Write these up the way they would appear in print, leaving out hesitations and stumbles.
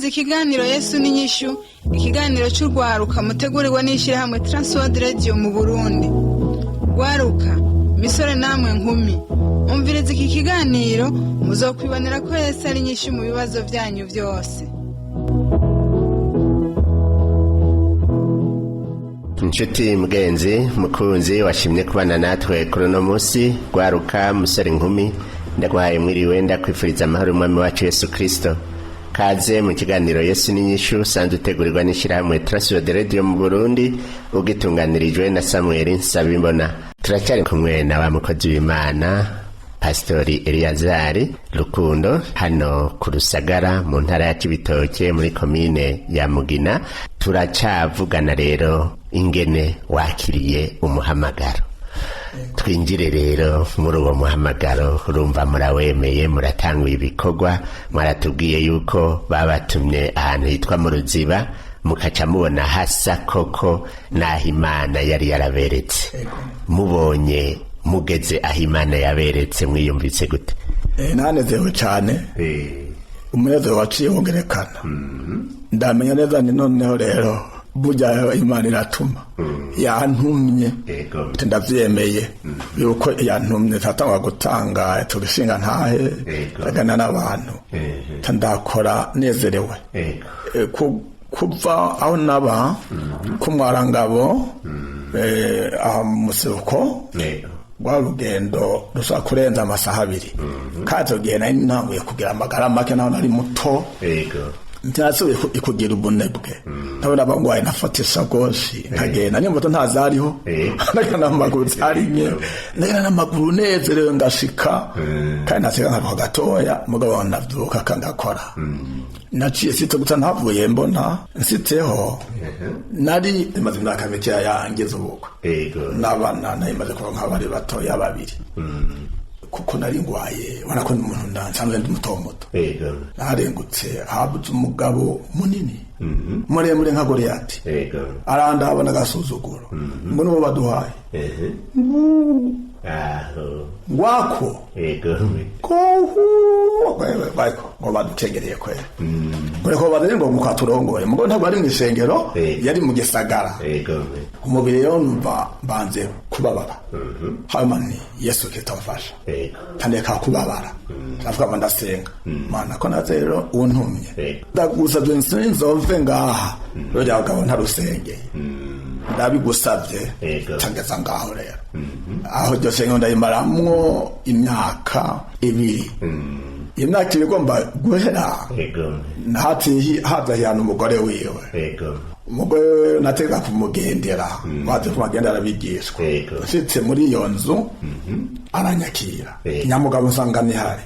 Mwumvirize ikiganiro Yesu n'inyishu, ikiganiro cy'urwaruka mutegurirwa n'ishyirahamwe Transworld Radio mu Burundi. Rwaruka, misore namwe nkumi, umvirize iki kiganiro, muzokwibonera ko Yesu ari inyishu mu bibazo byanyu byose. Inshuti, mugenzi, mukunzi washimye kubana natwe kuri uno munsi, rwaruka, musore, inkumi, ndaguhaye mwiriwe, ndakwifuriza amahoro umwami wacu Yesu Kirisito. Kaze mu kiganiro Yesu n'inyishu usanzwe utegurirwa n'ishyirahamwe Transworld Radio mu Burundi, ugitunganirijwe na Samuel Nsabimbona. Turacyari kumwe na wa mukozi w'Imana, Pasitori Eliyazari Rukundo, hano ku Rusagara mu ntara ya Cibitoke, muri komine ya Mugina. Turacavugana rero ingene wakiriye umuhamagaro. Twinjire rero muri uwo muhamagaro. Urumva murawemeye, muratanguye ibikorwa, mwaratubwiye yuko babatumye ahantu hitwa mu Ruziba, mukaca mubona hasa koko n'aho Imana yari yaraberetse. Mubonye mugeze aho Imana yaberetse, mwiyumvise gute? Nanezerewe cyane, umunezero waciye wongerekana. Ndamenya neza ni noneho rero burya Imana iratuma, yantumye. Ndavyemeye yuko yantumye, tatangwa gutanga tugishinga ntahe, ndagana n'abantu, ndakora nezerewe. Kuva aho naba ku Mwarangabo, aho mu museruko, rwa rugendo rushobora kurenza amasaha 2, kandi icyo gihe nari ntanguye kugira amagara make, naho nari muto. Ntasubiye kugira ubunebwe, ndabona abangwaye, nafata isakoshi nkagenda, n'imoto ntazariho, ndagenda n'amaguru, zari nke, ndagenda n'amaguru nezerewe ngashika, kandi nasiga nkaruha gatoya, mugabo navyuka kangakora. Naciye sitse gusa, ntavuye mbona nsitseho. Nari imaze imyaka mikeya yangize ubukwe n'abana, nari maze kuronka bari batoya babiri, kuko nari ngwaye, ubona ko umuntu nsanzwe ndi muto muto. Narengutse habuze umugabo munini muremure nka Goliyati, arandabona agasuzuguro, ngo nibo baduhaye ngwako kohu bariko ngo badutegereye kwera, ngo reko bazanye ngo mukaturongoye, mugo ntabwo ari mw'isengero, yari mu gisagara. Umubiri rero numva mbanze kubabara, hanyuma ni Yesu Kristo amfasha, tandeka kubabara. Ndavuga ngo ndasenga Mana ko naze rero untumye, ndagusabye nsinzove ngaha rero bagabo ntarusengeye, ndabigusabye. Tangeza ngaho rero, aho iryo sengero ndayimaramwo imyaka 2. Imyaka 2 igomba guhera, ntati haza hano umugore wiwe. Umugore wiwe natega kumugendera, waze kumugendera arabigishwa. Nshitse muri iyo nzu aranyakira, nyamugabo nsanga nihari.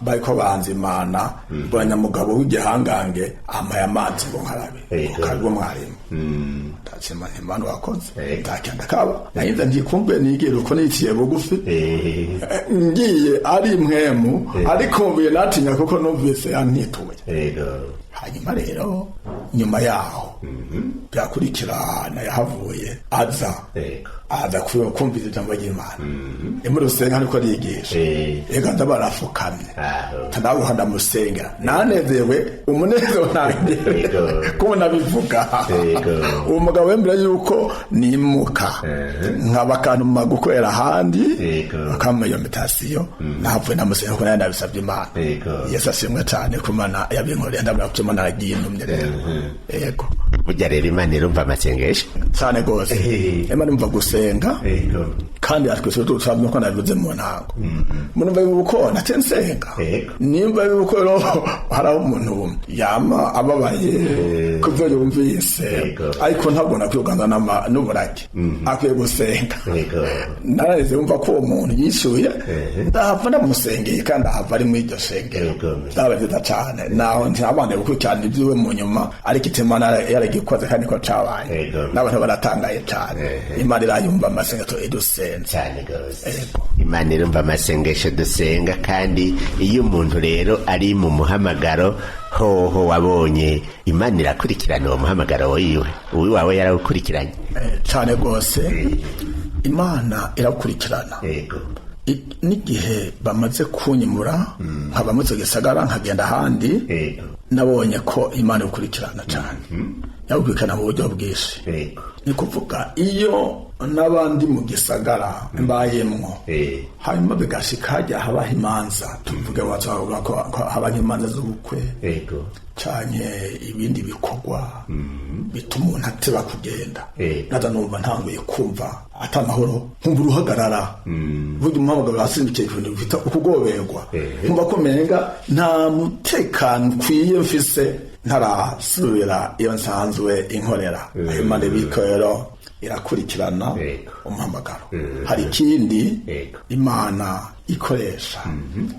Bariko banzimana, mbona nyamugabo w'igihangange ampaye amazi ngo nkarabe, ngo mwarimu. Ndashima nti Mana wakoze, ndakenda kaba nahinze ntikumbe nigira uko niciye bugufi. Ngiye ari mpwemu, ariko mbuye natinya kuko numvise yantituye. Hanyuma rero nyuma yaho byakurikirana, yahavuye aza aza kumvira ijambo ry'Imana muri rusenga, ariko arigisha, ega ndabarafukamye, ndaguha ndamusengera, nanezerewe umunezero ntangere kuko nabivuga. Uwo mugabo wemera yuko nimuka nkaba akantuma gukorera ahandi, akampa iyo mitasiyo, nahavuye ndamusenga kuko nari nabisabye Imana. Yesu ashimwe cyane ku Mana yabinkoreye, ndabona ko Imana yagiye intumye rero, yego. Burya rero Imana irumva amasengesho. Cyane rwose. Imana imva gusenga, kandi atwese dusabye ko nabivuze mu ntango, murumva yuko natse nsenga. Nimba yuko rero hari aho umuntu yama ababaye kubyo yumvise, ariko ntabwo nakwiye n'uburake, akwiye gusenga. Naraheze wumva ko uwo muntu yishuye, ndahava ndamusengeye, kandi ahava ari muri iryo sengero. Byaba byiza cyane, naho ntabanje gukurikirana iby'iwe mu nyuma, ariko itima yaragikoze kandi ko cabaye, n'abantu baratangaye cyane. Imana irayumva amasengesho idusenze. Cyane rwose, Imana irumva amasengesho dusenga, kandi iyo umuntu rero ari mu muhamagaro hoho, wabonye Imana irakurikirana uwo muhamagaro wiwe, uwiwawe yarawukurikiranye. Cyane rwose, Imana irakurikirana. N'igihe bamaze kunyimura nkava muri icyo gisagara nkagenda ahandi, nabonye ko Imana ikurikirana cyane, yagukurikirana mu buryo bwinshi. Ni kuvuga iyo n'abandi mu gisagara mbayemwo, hanyuma bigashika hajya habaho imanza, tuvuge wazavuga ko haba nk'imanza z'ubukwe canke ibindi bikorwa bituma umuntu ateba kugenda, naza numva ntanguye kumva ata amahoro, nkumva uruhagarara. Burya umuhamagaro wasimbikiye ku bintu bita ukugoberwa, nkumva ko menga nta mutekano ukwiye mfise ntarasubira iyo nsanzwe inkorera. Ayo manebiko rero irakurikirana umuhamagaro. Hari ikindi Imana ikoresha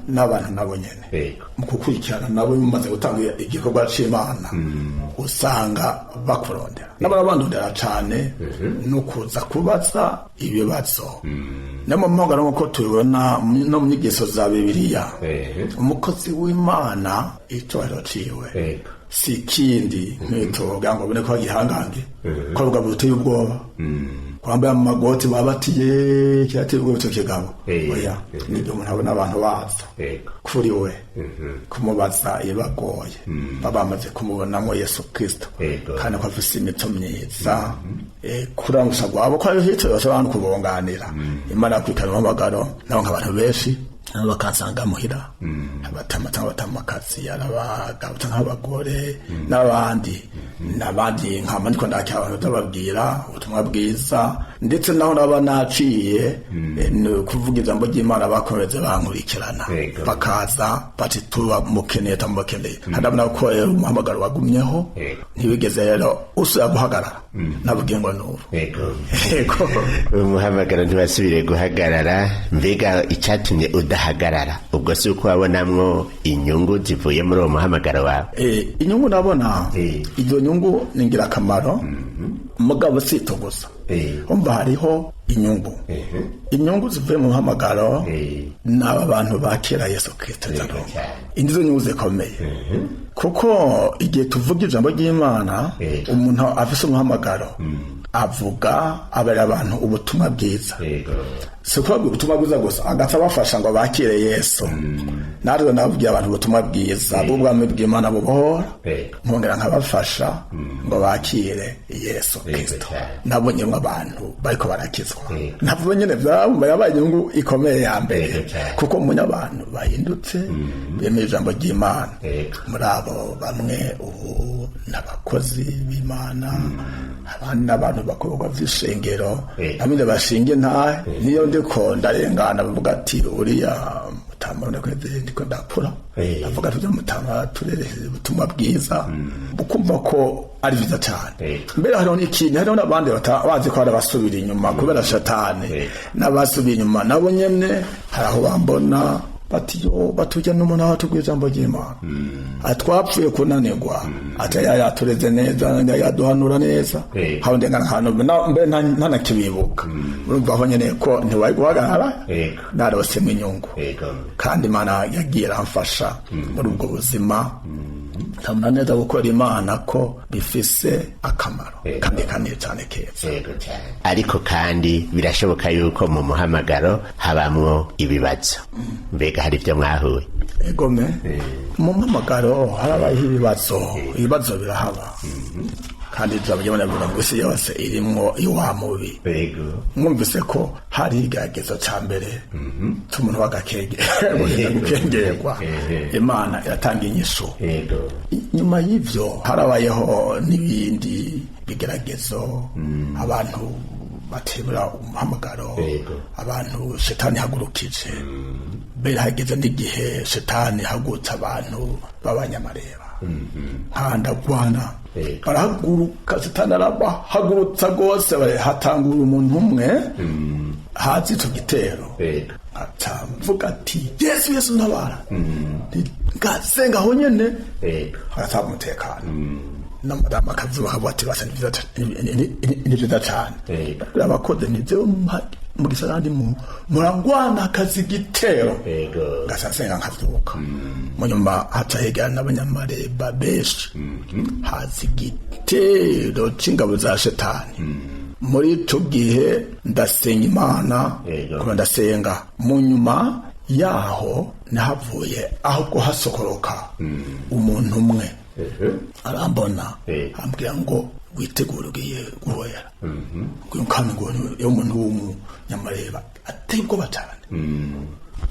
n'abantu nabo nyene mu gukurikirana, nabo bimaze gutanga igikorwa c'Imana, usanga bakurondera n'abarabandondera cane no kuza kubaza ibibazo. No mu muhamagaro, nk'uko tubibona no mu nyigisho za Bibiliya, umukozi w'Imana icyubahiro ciwe si ikindi nk'itoga ngo abone ko gihangange, ko avuga buteye ubwoba, kwambaye amagoti babatiye kirateye ubwoba icyo kigabo. Oya, nibyo umuntu abona abantu baza kuri we kumubaza ibibagoye, baba bamaze kumubonamo Yesu Kristo, kandi ko afise imico myiza, kurangusa gwabo ko ariho hito yose abantu kubunganira. Imana yakurikirana umuhamagaro nabo nk'abantu benshi nabo bakansanga muhira, abatama cyangwa abatamakazi, arabagabo cyangwa abagore n'abandi n'abandi, nkama ndiko ndakira abantu ndababwira ubutumwa bwiza, ndetse naho naba naciye ni kuvuga ijambo ry'Imana, bakomeze bankurikirana, bakaza bati tuba mukeneye tamukeneye. Hadabona ko rero umuhamagaro wagumyeho, ntiwigeze rero usubira guhagarara nabugiye ngo nubu. Yego. Umuhamagaro ntibasubire guhagarara. Mbega icyatumye udahagarara ubwo si uko wabonamwo inyungu zivuye muri uwo muhamagaro wawe? Inyungu nabona, izo nyungu ni ingirakamaro, mugabo si ito gusa. Umva, hariho inyungu, inyungu zivuye mu muhamagaro n'aba bantu bakira Yesu Kristo. Indi zo nyungu zikomeye, kuko igihe tuvuga ijambo ry'Imana, umuntu afise umuhamagaro avuga abarira abantu ubutumwa bwiza, si ukubabwira ubutumwa bwiza gusa agaca abafasha ngo bakire Yesu. Natwe nababwiye abantu ubutumwa bwiza bw'ubwami bw'Imana bubohora, nkongera nkabafasha ngo bakire Yesu Kristo. Nabonyemo abantu bariko barakizwa, nabwo nyene vyaba yabaye inyungu ikomeye ya mbere, kuko mbonye abantu bahindutse bemeye ijambo ry'Imana. Muri abo bamwe ubu n'abakozi b'Imana, abandi n'abantu bakorwa vy'ishengero, namwe bashinge ntahe niyo ndiko ndarengana bavuga ati uriya mutama ndiko ndakura, avuga ati uriya mutama turereye ubutumwa bwiza, ukumva ko ari vyiza cyane. Mbere hariho n'ikindi, hariho n'abandi bazi ko hari abasubira inyuma kubera Shatani, n'abasubiye inyuma nabo nyene hari aho bambona bati yo batujya n'umuntu aho atubwira ijambo ry'Imana, atwapfuye kunanirwa, ati yatureze neza, yaduhanura neza, haba ndengana ahantu mbere ntanakibibuka. Urumva aho nyene ko ntiwari guhagarara, narosemo inyungu, kandi Imana yagiye iramfasha muri ubwo buzima, nkabona neza gukora Imana ko bifise akamaro kandi kanini cyane keza. Ariko kandi birashoboka yuko mu muhamagaro habamwo ibibazo. Mbega hari ibyo mwahuye? Egome, mu muhamagaro harabayeho ibibazo, ibibazo birahaba, kandi ijambo ry'Imana rivuga ngo isi yose irimwo iwa mubi. Mwumvise ko hari igeragezo ca mbere c'umuntu w'agakenge gukengerwa, Imana iratanga inyishu. Nyuma y'ivyo harabayeho n'ibindi bigeragezo, abantu batebura umuhamagaro, abantu Shetani ihagurukije. Mbere hageze n'igihe Shetani ihagurutse abantu b'abanyamareba nkandagwana, barahaguruka, Shetani arabahagurutsa rwose, hatangura umuntu umwe hazi ico gitero, aca mvuga ati Yesu, Yesu ntabara, ngasenga aho nyene harataba umutekano, n'amadamu akazuba akavuga ati basa ni vyiza cane. Abakoze nivyo mu gisagara ndimo murangwana akazi gitero, ngasa nsenga nkavyuka. Mu nyuma haca hegera n'abanyamareba benshi, haza igitero c'ingabo za Shetani. Muri ico gihe ndasenga Imana, kuba ndasenga mu nyuma yaho nahavuye ahubwo hasokoroka umuntu umwe arambona, ambwira ngo witegure ugiye guhera, ngo kandi ngo iyo umuntu w'umunyamareba ateye ubwoba cyane.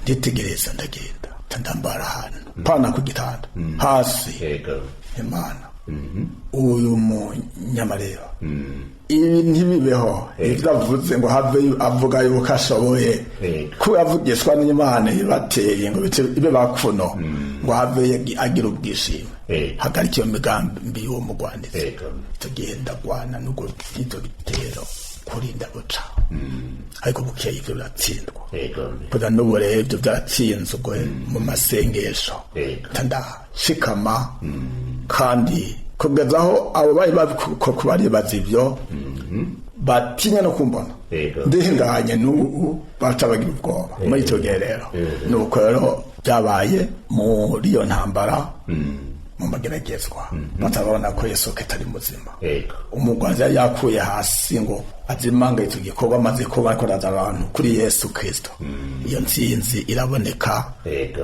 Nditegereza, ndagenda ndambara ahantu pana ku gitanda hasi. Imana, uyu munyamareba ibi ntibibeho, ibyo avuze ngo have avuga yuko ashoboye ko avugishwa n'Imana ibateye ngo ibe bakuno, ngo have agira ubwishime, hagarika iyo migambi y'uwo mugwandizi. Tugenda gwana n'ubwo ibyo bitero kurinda buca, ariko bukeye ibyo biratsindwa. Kuza n'ubu rero ibyo byaratsinzwe mu masengesho, ndashikama kandi kugeza aho abo bari baribaza ibyo batinya no kumbona ndihinganye n'ubu, baca bagira ubwoba muri icyo gihe. Rero nuko rero byabaye muri iyo ntambara, mu mageragezwa batabona ko Yesu atari muzima. Umugwanzi yari yakuye hasi ngo azimanga icyo gikorwa amaze kuba ariko araza abantu kuri Yesu Kristo. Iyo ntsinzi iraboneka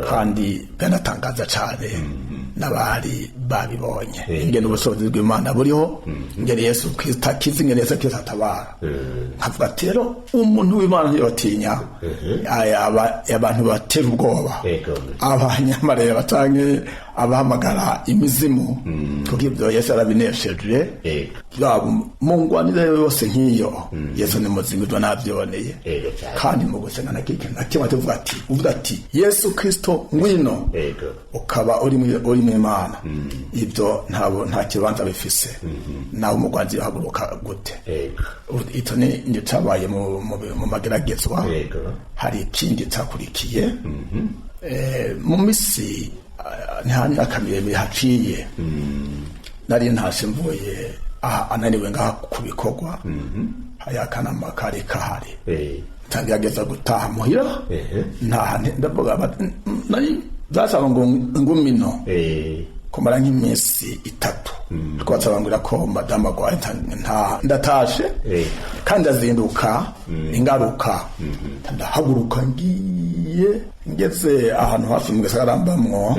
kandi byanatangaza cyane n'abari babibonye ingene ubushobozi bw'Imana buriho, ingene Yesu Kristo akiza, ingene Yesu Kristo atabara. Nkavuga ati rero umuntu w'Imana ntiyotinya abantu batera ubwoba, abanyamareba canke abahamagara imizimu, kuko ibyo Yesu arabinesheje. Mu ngwanire yose nk'iyo, Yesu ni muzima, ibyo nabyiboneye. Kandi mu gusenga na kintu na kimwe tuvuga ati, uvuga ati Yesu Kristo ngwino, ukaba uri mu Imana, ibyo ntabo nta kibanza bifise nawe umugwanzi yahaguruka gute. Icyo ni cyabaye mu mageragezwa. Hari ikindi cyakurikiye mu misi nta myaka miremire haciye, nari ntashe mvuye ananiwe ngaha ku bikorwa, hari akanama kari kahari, ntagerageza gutaha muhira ntaha ndavuga nari byasaba ngo ngumino kumara nk'iminsi 3, twasaba ko madamu agwaye, ndatashe kandi azinduka ingaruka, ndahaguruka ngiye ngeze ahantu hafi mu gisagara mbamwo,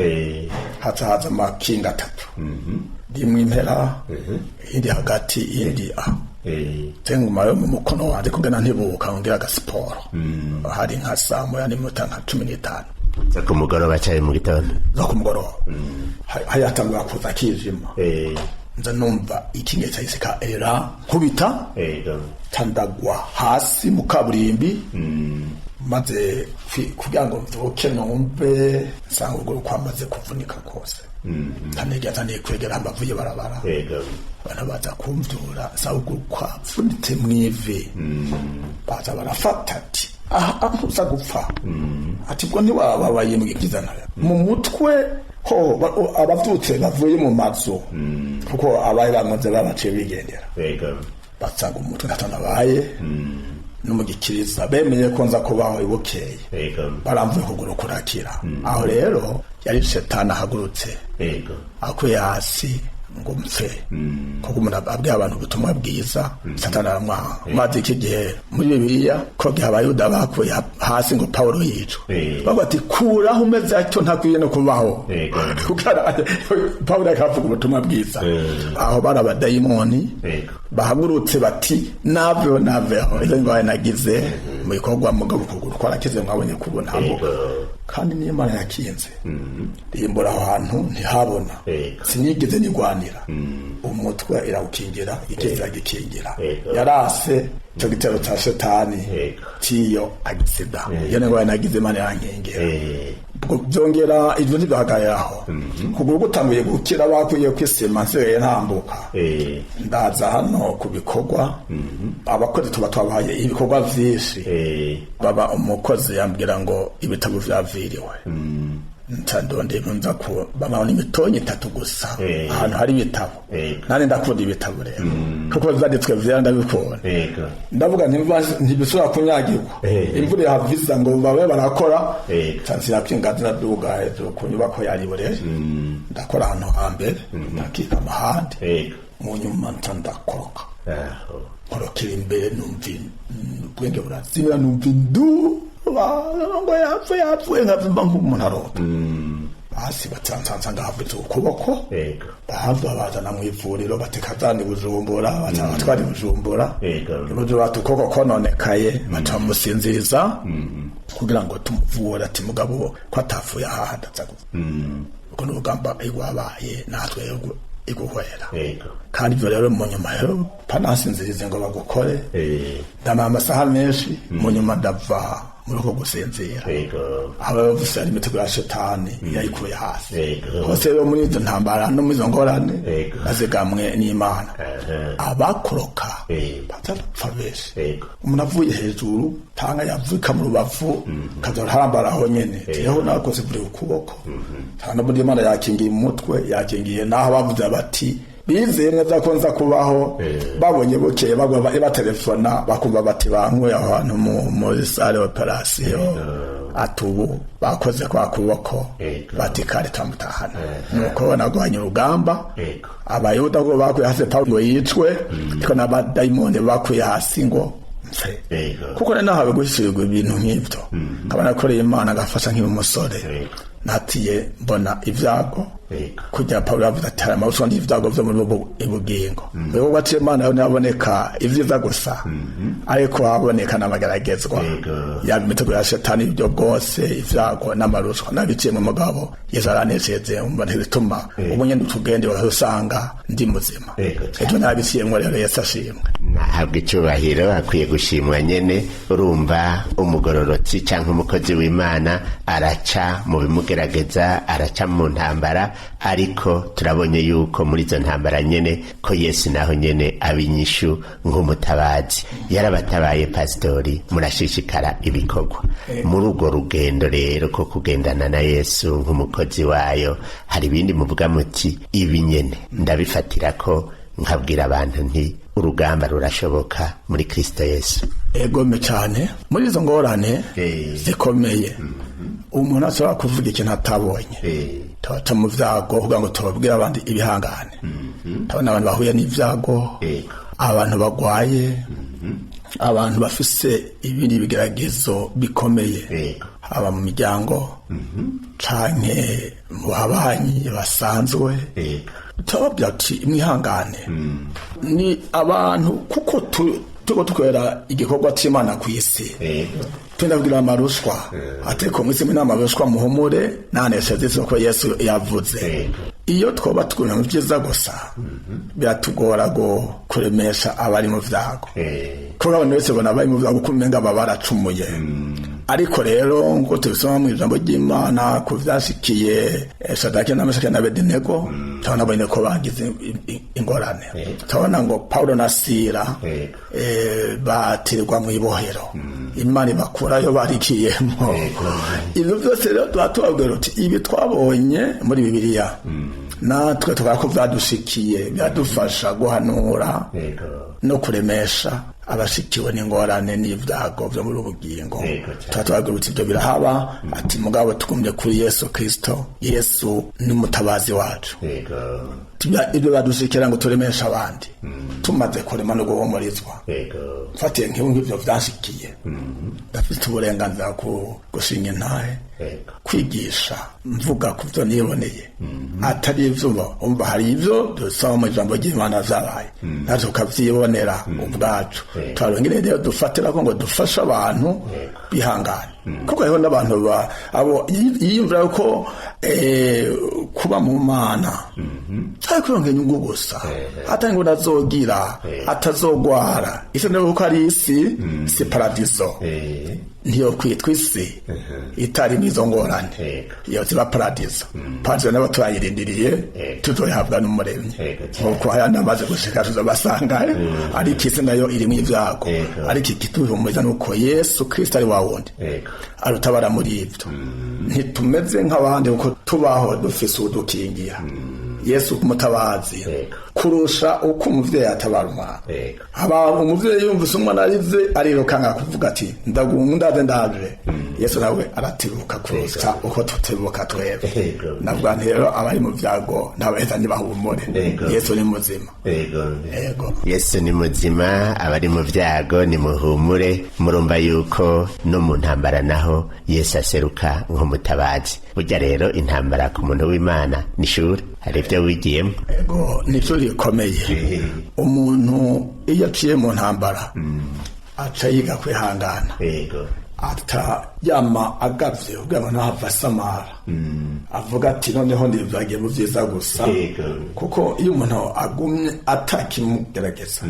haca haza amakinga 3, rimwe impera, indi hagati, indi a ngumayo mu mukono wanje kugira ntibuka ngira agasiporo. Hari nka saa moya n'iminota nka 15 za ku mugoroba cyari mu gitondo, za ku mugoroba hari hatangura kuza kijima, nza numva ikinge cyahise ka era nkubita tandagwa hasi mu kaburimbi, maze kugira ngo mvuke numve nsanga ukuguru kwamaze kuvunika kose, ntanegera ntikwegera hambavu y'ibarabara, abantu baza kumvyura nsanga ukuguru kwavunitse mw'ivi, baza barafata ati aha ntuza gupfa, ati bwo ntiwababaye mbwiza nayo mu mutwe ho abavyutse bavuye mu mazu, kuko abaye bankoze babaciye bigendera, basanga umutwe ntanabaye no mu gikiriza bemeye ko nza kubaho ibukeye, baramvuye ukuguru kurakira. Aho rero yari shetani ahagurutse akuye hasi ngo mpfe, kuko umuntu abwiye abantu ubutumwa bwiza satani aramwanga. Maze iki gihe muri Bibiliya ko gihe abayuda bakuye hasi ngo Pawulo yicwe, bavuga ati kuraho umeze atyo ntakwiye no kubaho, kuko Pawulo akavuga ubutumwa bwiza. Aho bari abadayimoni bahagurutse bati naveho naveho, izo ngwaye nagize mu bikorwa mugabo ukuguru kwarakize mwabonye kubona, kandi niyo Imana yakinze rimbura aho hantu ntihabona, sinigeze nigwanira, umutwe irawukingira, ikezi iragikingira, yarase icyo gitero cya shetani ciyo agisida. Iyo ngwaye nagize Imana yarankingira. Byongera ibyo ntibihagararaho, kuguru gutanguye gukira bakwiye kwisima, nsigaye ntambuka ndaza hano ku bikorwa. Abakozi tuba twabahaye ibikorwa vyinshi, baba umukozi yambwira ngo ibitabo vyaviriwe, ntandonde nza ku bama n'imitonyi 3 gusa ahantu hari ibitabo. Nani ndakunda ibitabo rero kuko vyanditswe vyera ndabikunda, ndavuga ntibisubira kunyagirwa imvura ihaviza ngo babe barakora, nsanzira kwingazi ndaduga hejuru ku nyubako yari burere, ndakora ahantu hambere ndakika amahandi. Mu nyuma nca ndakoroka, nkorokera imbere, numva ubwenge burazimira, numva induru ngo yapfuye, yapfuye, nkavumba nk'umuntu arota. Basi batsansansa ngahavutse ukuboko, bahava bazana mu ivuriro, bateka zana i Bujumbura, batwara i Bujumbura. Bujumbura bati ukuboko kononekaye, bacamusinziriza kugira ngo tumuvure. Ati mugabo ko atapfuye aha ndaza gupfa. Ubwo ni urugamba rwabaye natwe iguhwera. Kandi ibyo rero mu nyuma rero panasinzirize ngo bagukore, ndamara amasaha menshi, mu nyuma ndava muri uko gusinzira. Aba bavuze ari imitego ya shetani yayikuye hasi hose. Rero muri izo ntambara no muri izo ngorane bazigamwe n'Imana, abakoroka batapfa benshi. Umuntu avuye hejuru tanga yavuka mu rubavu kaza harambara aho nyene, jeho nakoze buri ukuboko tanga muri Imana yakingiye umutwe, yakingiye naho bavuze bati bizeye neza ko nza kubaho. Babonye bukeye bagwa batelefona, bakumva bati bankuye aho hantu muri sale operasiyo, atubu bakoze kwa kuboko, bati kare tamutahana. Nuko nagwanye urugamba. Abayuda ngo bakuye hasi Pawulo ngo yicwe, ariko n'abadayimoni bakuye hasi ngo mfe, kuko nari nahawe guhishirirwa ibintu nk'ibyo, nkaba nakoreye Imana agafasha nkiri umusore, natiye mbona ibyago. Kugira Pawulo yavuze ati hari amabuswa n'ibyago byo muri ubu bugingo. Mbega waciye Imana yo ntiyaboneka ibyiza gusa, ariko haboneka n'amageragezwa, yaba imitego ya shetani, ibyo bwose, ibyago n'amarushwa nabiciye mu mugabo Yesu aranezeze, umva ntibituma ubu nyene utugende usanga ndi muzima. Ejo nabiciyemwo rero, Yesu ashimwe. Nahabwa icyubahiro, akwiye gushimwa nyene. Urumva umugororotsi cyangwa umukozi w'Imana araca mu bimugerageza, araca mu ntambara, ariko turabonye yuko muri izo ntambara nyene ko Yesu naho nyene aba inyishu nk'umutabazi. Yarabatabaye pasitori, murashishikara ibikorwa muri urwo rugendo rero ko kugendana na Yesu nk'umukozi wayo. Hari ibindi muvuga muti ibi nyene ndabifatira ko nkabwira abantu nti urugamba rurashoboka muri Kristo Yesu? Egome cyane. Muri izo ngorane zikomeye, umuntu ashobora kuvuga ikintu atabonye. Tubaca mu byago kugira ngo tubabwire abandi ibihangane. Turabona abantu bahuye n'ibyago, abantu bagwaye, abantu bafise ibindi bigeragezo bikomeye, haba mu miryango canke mu babanyi basanzwe. Turababwira ati mwihangane, ni abantu kuko turiko dukorera igikorwa c'Imana kw'isi, tenda kugira amarushwa, ateko mw'isi mwe n'amarushwa, muhumure nanesheje isi, ko Yesu yavuze. Iyo twoba tugumya mu vyiza gusa, biratugora go kuremesha abari mu vyago, kuko abantu bose bona abari mu vyago kumenga baba baracumuye. Ariko rero nkuko tubisoma mu ijambo ry'Imana ku vyashikiye Shadraki na Meshaki na Abedenego, turabona bonyene ko bagize ingorane. Turabona ngo Paulo na Sila batirwa mw'ibohero, Imana ibakurayo barikiyemo. Ibyo byose rero tuba tubabwira uti ibi twabonye muri Bibiliya, natwe tukaba ko vyadushikiye, biradufasha guhanura no kuremesha abashikiwe n'ingorane n'ibyago byo muri ubugingo. Tuba tubabwira uti ibyo birahaba, ati mugabo tugumye kuri Yesu Kristo, Yesu ni umutabazi wacu. Ibyo badushikira ngo turemeshe abandi, tumaze kurema no guhumurizwa. Mfatiye nk'ibi ngibyo vyashikiye, ndafite uburenganzira ku gushinga intahe, kwigisha mvuga ku byo niboneye, atari ivyo umva. Hari ivyo dusoma mu ijambo ry'Imana vyabaye, natwe tukavyibonera ubwacu. Twarongere rero dufatira ko ngo dufashe abantu bihangane, kuko hariho n'abantu abo yiyumvira ko kuba mu Mana ari kwironka inyungu gusa, atari ngo nazogira atazogwara isi, niyo kuko ari isi si paradizo. Ntiyo kwitwa isi itari n'izo ngorane, iyo ziba paradizo. Paradizo nabo turayirindiriye, tuzoyihabwa n'Umuremyi, nkuko haya namaze gushika tuzobasanga. Ariko isi nayo irimwo ibyago, ariko ikituhumuriza ni uko Yesu Kristo ari wa wundi arutabara muri ibyo. Ntitumeze nk'abandi kuko tubaho dufise udukingira, Yesu umutabazi, kurusha uko umuvyeyi atabara umwana. Haba umuvyeyi yumvise umwana arize, arirukanga kuvuga ati ndagunga, ndaje, ndaje. Yesu nawe aratibuka kurusha uko tutibuka twebwe. Navuga nti rero abari mu vyago ntabaheza ntibahumure, Yesu ni muzima. Yego. Yesu ni muzima, abari mu vyago nimuhumure. Murumva yuko no mu ntambara naho Yesu aseruka nk'umutabazi. Burya rero intambara ku muntu w'Imana ni ishure, hari ibyo wigiyemo. Ego, ni ishuri rikomeye. Umuntu iyo aciye mu ntambara aca yiga kwihangana, ata yama agavye kugira ngo ntahava asamara, avuga ati noneho ndivyagiye mu vyiza gusa. Kuko iyo umuntu agumye atakimugerageza,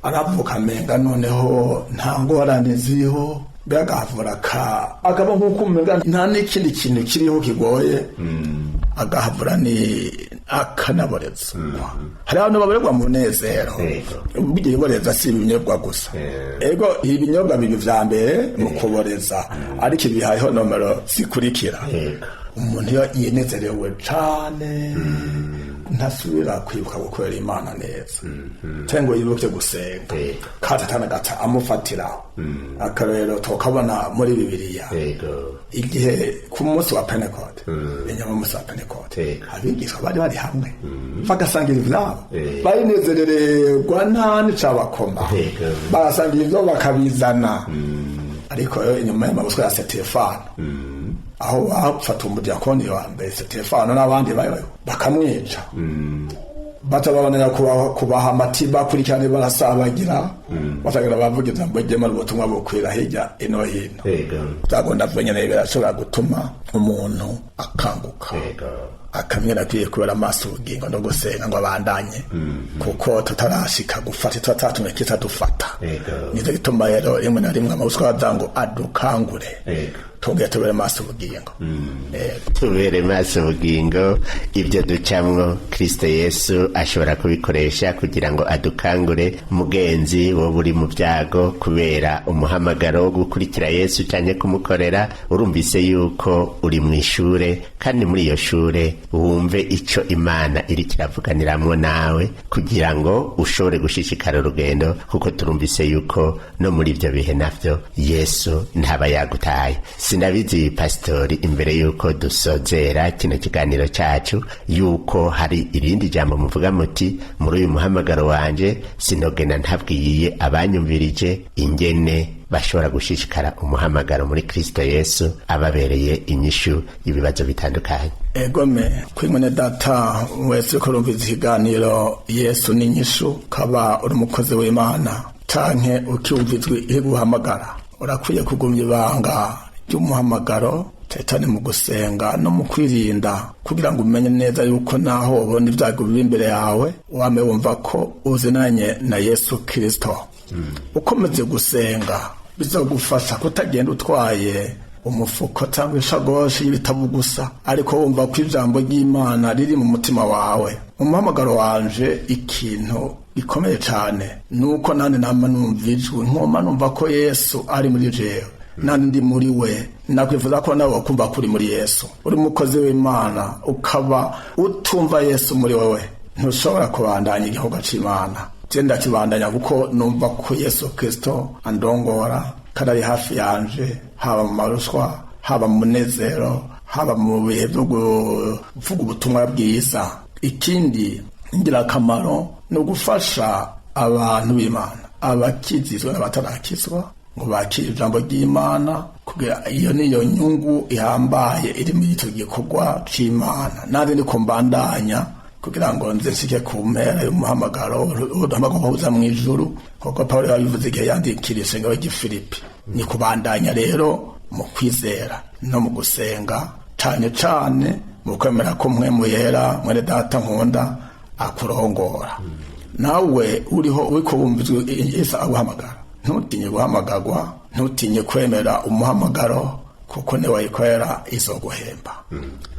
aravuka amenga noneho nta ngorane ziriho, mbega ka akaba nk'uko umenga nta n'ikindi kintu kiriho kigoye, agahavura ni akanaboreza. Hari abantu baborerwa mu munezero. Burya ibiboreza si ibinyobwa gusa. Ego, ibinyobwa bibiri vya mbere mu kuboreza, ariko ibi hariho nomero zikurikira. Umuntu iyo yinezerewe cane ntasubira kwibuka gukorera Imana neza, cyangwa ngo yibuke gusenga, kandi atanagata amufatiraho. Akarorero tukabona muri Bibiliya, igihe ku munsi wa Pentekote, inyuma y'umunsi wa Pentekote, abigishwa bari bari hamwe bagasangira ivyabo, barinezerererwa, nta n'icabakoma, barasangira ivyo bakabizana. Ariko inyuma y'amabuswa ya Setefano, aho bafata umudiyakoni wa mbere Setefano n'abandi bakamwica, batababonera kubaha amati, bakurikirane barasabagira, batagira bavuga ijambo ry'Imana, ubutumwa bukwira hirya ino hino. Byagomba nyene birashobora gutuma umuntu akanguka, akamwira akwiye kubera amaso ubugingo no gusenga ngo abandanye, kuko tutarashika gufata tutatatumye kitadufata. Nicyo gituma rero rimwe na rimwe amabuswa aza ngo adukangure, tubwire tubere maso ubugingo. Tubere maso ubugingo. Ibyo ducamwo Kristo Yesu ashobora kubikoresha kugira ngo adukangure. Mugenzi wowe uri mu byago kubera umuhamagaro wo gukurikira Yesu cyane kumukorera, urumvise yuko uri mu ishure, kandi muri iyo shure wumve ico Imana iri kiravuganiramwo nawe kugira ngo ushobore gushishikara urugendo, kuko turumvise yuko no muri ibyo bihe navyo Yesu ntaba yagutaye. Sinabizi pasitori, imbere yuko dusozera kino kiganiro cyacu, yuko hari irindi jambo muvuga muti muri uyu muhamagaro wanje sinogena ntabwiye abanyumvirije ingene bashobora gushishikara umuhamagaro muri Kristo Yesu ababereye inyishu y'ibibazo bitandukanye. Egome kwimene data wese ko urumviza ikiganiro Yesu ni inyishu, kaba uri umukozi w'Imana canke ukiwumva ijwi iguhamagara, urakwiye kugumya ibanga ry'umuhamagaro cyane mu gusenga no mu kwirinda, kugira ngo umenye neza yuko naho ubona ibyago biri imbere yawe wame wumva ko uzinanye na Yesu Kristo. Ukomeze gusenga bizagufasha kutagenda utwaye umufuko cyangwa ishagoshi y'ibitabo gusa, ariko wumva ko ijambo ry'Imana riri mu mutima wawe. Umuhamagaro wanje, ikintu gikomeye cyane nuko nandi nama numva ijwi, nkoma numva ko Yesu ari muri jewe, nandi ndi muri we. Nakwifuza ko nawe wakumva ko uri muri Yesu, uri umukozi w'Imana, ukaba utumva Yesu muri wowe, ntushobora kubandanya igikorwa c'Imana. Je ndakibandanya kuko numva ko Yesu Kristo andongora kandi ari hafi yanje, haba mu maruswa, haba mu munezero, haba mu bihe byo kuvuga ubutumwa bwiza. Ikindi ingirakamaro ni ugufasha abantu b'Imana, abakizizwa n'abatarakizwa, ngo bakire ijambo ry'Imana, kugira iyo niyo nyungu ihambaye iri muri icyo gikorwa c'Imana. Nandi niko mbandanya kugira ngo nze nshike ku mpera y'umuhamagaro uduhamagaro uza mu ijuru, kuko Pawulo yabivuze igihe yandikira ishengero ry'i Filipi. Ni kubandanya rero mu kwizera no mu gusenga, cane cane mu kwemera ko mwe muyera mwene data nkunda akurongora. Nawe uriho uriko wumva Yesu aguhamagara, ntutinye guhamagarwa, ntutinye kwemera umuhamagaro, kuko niwayikorera izoguhemba,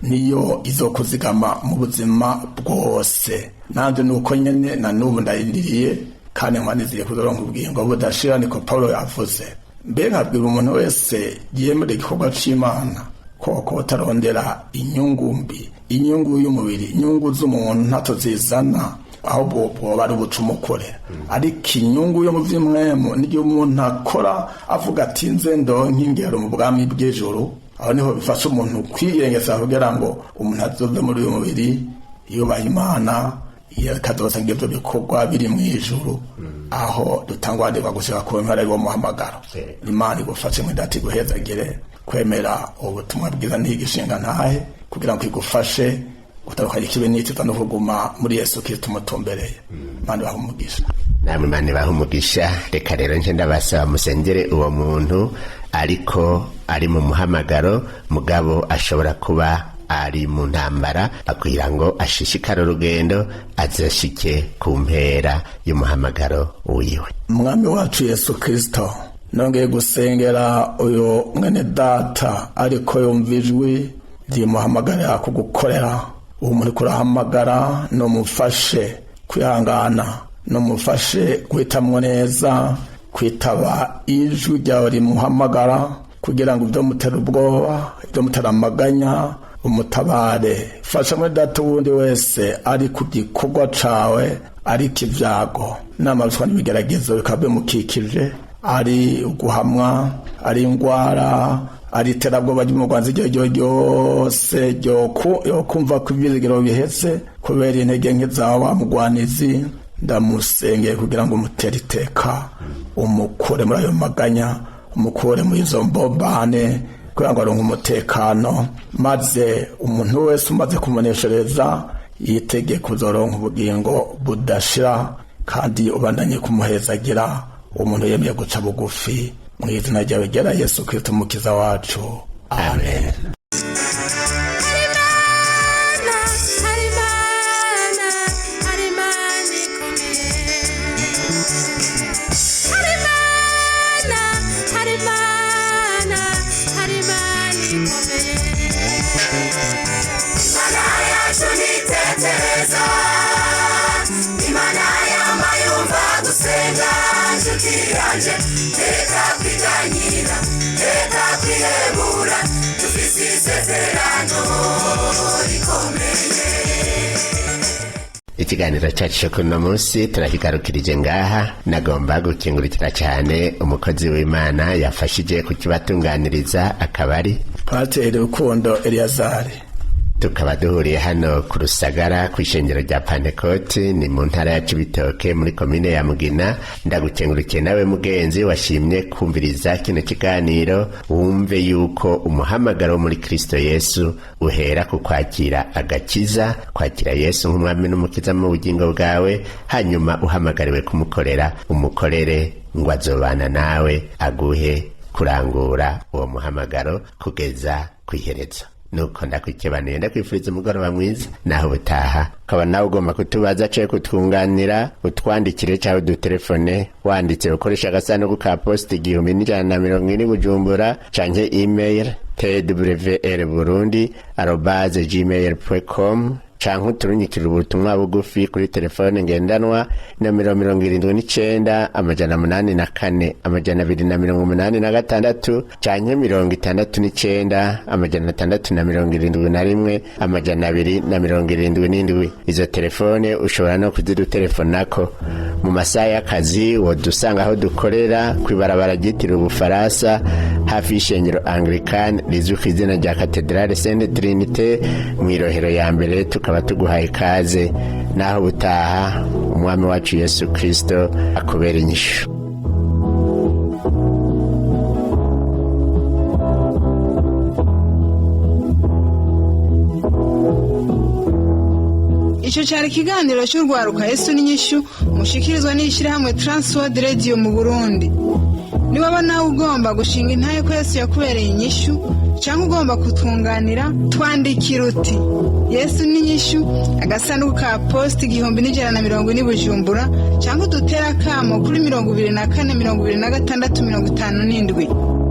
niyo izokuzigama mu buzima bwose. Nanjye nuko nyene na n'ubu ndayindiriye kandi nkwaniziye kuzoronka ubugingo budashira, niko Pawulo yavuze. Mbe nkabwira umuntu wese yemera igikorwa c'Imana koko utarondera inyungu mbi, inyungu y'umubiri, inyungu z'umuntu ntato zizana. Aho bwoba ari ubucumukure. Ariko inyungu yo mu vy'impwemu n'igihe umuntu akora avuga ati nze ndonke ingero mu bwami bw'ijuru. Aho niho bifasha umuntu kwiyengesa kugira ngo umuntu azove muri uyu mubiri yubaha Imana, akazosanga ivyo bikorwa biri mu ijuru, aho dutangwarirwa gushika ku mpera y'uwo muhamagaro. Imana igufashe mwidati, iguhezagire kwemera ubutumwa bwiza ntigishinga ntahe, kugira ngo igufashe gutandukanya ikibi n'icyiza no kuguma muri Yesu Kristo umutumbereye. Imana ibahe umugisha. Namwe Imana ibahe umugisha. Reka rero nje ndabasaba musengere uwo muntu, ariko ari mu muhamagaro, mugabo ashobora kuba ari mu ntambara, kugira ngo ashishikare urugendo azashike ku mpera y'umuhamagaro wiwe. Umwami wacu Yesu Kristo, nongeye gusengera uyu mwene data, ariko yumva ijwi rimuhamagarira kugukorera. Uwo muri kurahamagara, numufashe kwihangana, numufashe guhitamwo neza kwitaba ijwi ryawe rimuhamagara, kugira ngo ibyo mutera ubwoba, ibyo mutera amaganya, umutabare. Fasha muri data wundi wese ari ku gikorwa cawe, ariko ibyago n'amaruswa n'ibigeragezo bikaba bimukikije, ari uguhamwa, ari ingwara, ari iterabwoba ry'umugwanzi iryo ryo ryose, yokumva ko ivyizigiro biheze kubera intege nke zawe wa mugwanizi. Ndamusengeye kugira ngo umutere iteka, umukure muri ayo maganya, umukure muri izo mbombane, kugira ngo aronke umutekano, maze umuntu wese umaze kumuneshereza yitege kuzoronka ubugingo budashira. Kandi ubandanye kumuhezagira umuntu yemeye guca bugufi, mu izina ryawe ryera Yesu Kristo umukiza wacu, amen. Imana yacu nitekereza, Imana yamayumva gusenga. Nshuti yanjye, reka kwiganyira, reka kwihebura, dufise isezerano rikomeye. Ikiganiro cyacu cyo kuri uno munsi turakigarukirije ngaha. Nagomba gukingurikira cyane umukozi w'Imana yafashije kukibatunganiriza, akaba ari Pasiteri Rukundo Eliyazari. Tukaba duhuriye hano ku Rusagara, ku ishengero rya Pantekoti, ni mu ntara ya Cibitoke, muri komine ya Mugina. Ndagukengurukiye nawe mugenzi washimye kumviriza kino kiganiro. Wumve yuko umuhamagaro wo muri Kristo Yesu uhera ku kwakira agakiza, kwakira Yesu nk'umwami n'umukiza mu bugingo bwawe, hanyuma uhamagariwe kumukorera, umukorere, ngo azobana nawe aguhe kurangura uwo muhamagaro kugeza kw'iherezo. Nuko ndakwikebanuye, ndakwifuriza umugoroba mwiza naho ubutaha. Ukaba nawe ugomba kutubaza canke kutwunganira, utwandikire cyangwa udutelefone. Wanditse ukoresha agasanduku ka posita 1140 Bujumbura, canke email twrburundi@gmail.com, canke uturunyikira ubutumwa bugufi kuri telefone ngendanwa nomero 79 804 286, canke 69 671 277. Izo telefone ushobora no kuzidutelefonako mu masaha y'akazi. Wodusanga aho dukorera kw'ibarabara ryitiriwe Ubufaransa, hafi y'ishengero Anglican rizwi ku izina rya Katedrale Sainte Trinité, mw'irohero ya mbere. Tukaba tuguhaye ikaze. Naho ubutaha, umwami wacu Yesu Kristo akubera inyishu. Icyo cyari ikiganiro cy'urwaruka Yesu n'inyishu, mushikirizwa n'ishyirahamwe Transworld Radio mu Burundi. Niwaba nawe ugomba gushinga intahe ko Yesu yakubereye inyishu, cyangwa ugomba kutwunganira, twandikira uti: "Yesu n'inyishu", agasanduku ka posita 1140 Bujumbura, cyangwa udutere akamo kuri 24 26 57.